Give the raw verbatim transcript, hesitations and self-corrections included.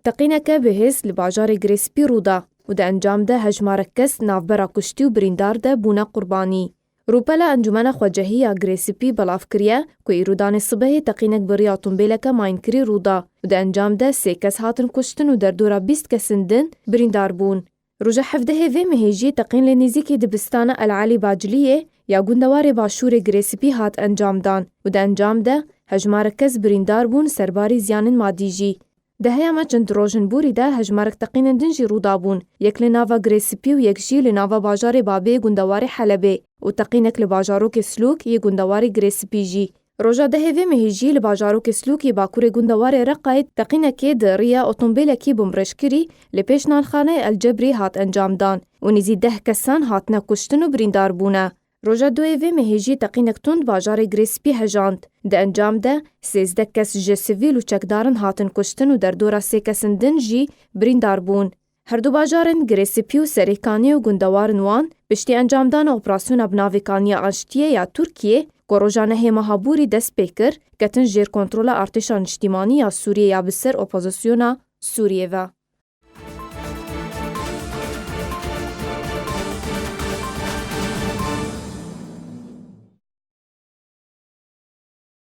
Teqîneke bihêz li bajarê Girêspî rû da û di encam de hejmarek kes navbera kuştî û birîndar de bûne qurbanî. Rûpela Encûmena Xwecehî ya Girêspî belav kiriye ku îro danê sibehê teqînek bi riya otombêleke mayînkirî rû da û di encam de sê kes hatin kuştin û derdora bîst kesin din birîndar bûn. Roja hevdehê vê mehê jî teqîn li nêzîkî dibistana El Elî Baciliyê ya gundewarê başûrê Girêspî hat encam dan û di encam de hejmarek kes birîndar bûn, serbarî ziyanên madî jî. Di heya me çend rojên borî de hejmarek teqînên din jî rû dabûn, yek li nava Girêspî û yek jî li nava bajarê Babê yê gundewarê Helebê û teqînek li bajarokê Silûk yê gundewarê Girêspî jî. Roja dehê vê mehê jî li bajarokê Silûk yê bakurê gundewarê Reqayê teqînekê di riya otombêlekî bomrêşkirî li pêş nanxaneyê El Cebrî hat encam dan û nêzî deh kesan hatine kuştin û birîndar bûne. Roja duyê vê mehê jî teqînek tund bajarê Girêspî hejand. Di encam de sêzdeh kes ji sivîl û çekdarin hatin kuştin û derdora sê kesin din jî birîndar bûn. Her du bajarên Girêspî û Serêkaniyê û gundewarên wan piştî encamdana operasyona bi navê Kaniya Aştiyê ya Tirkiyê ku roja nehê meha borî dest pê kir, ketin jêr kontrola artêşa niştîmanî ya Sûriyê ya bi ser opozisyona Sûriyê ve.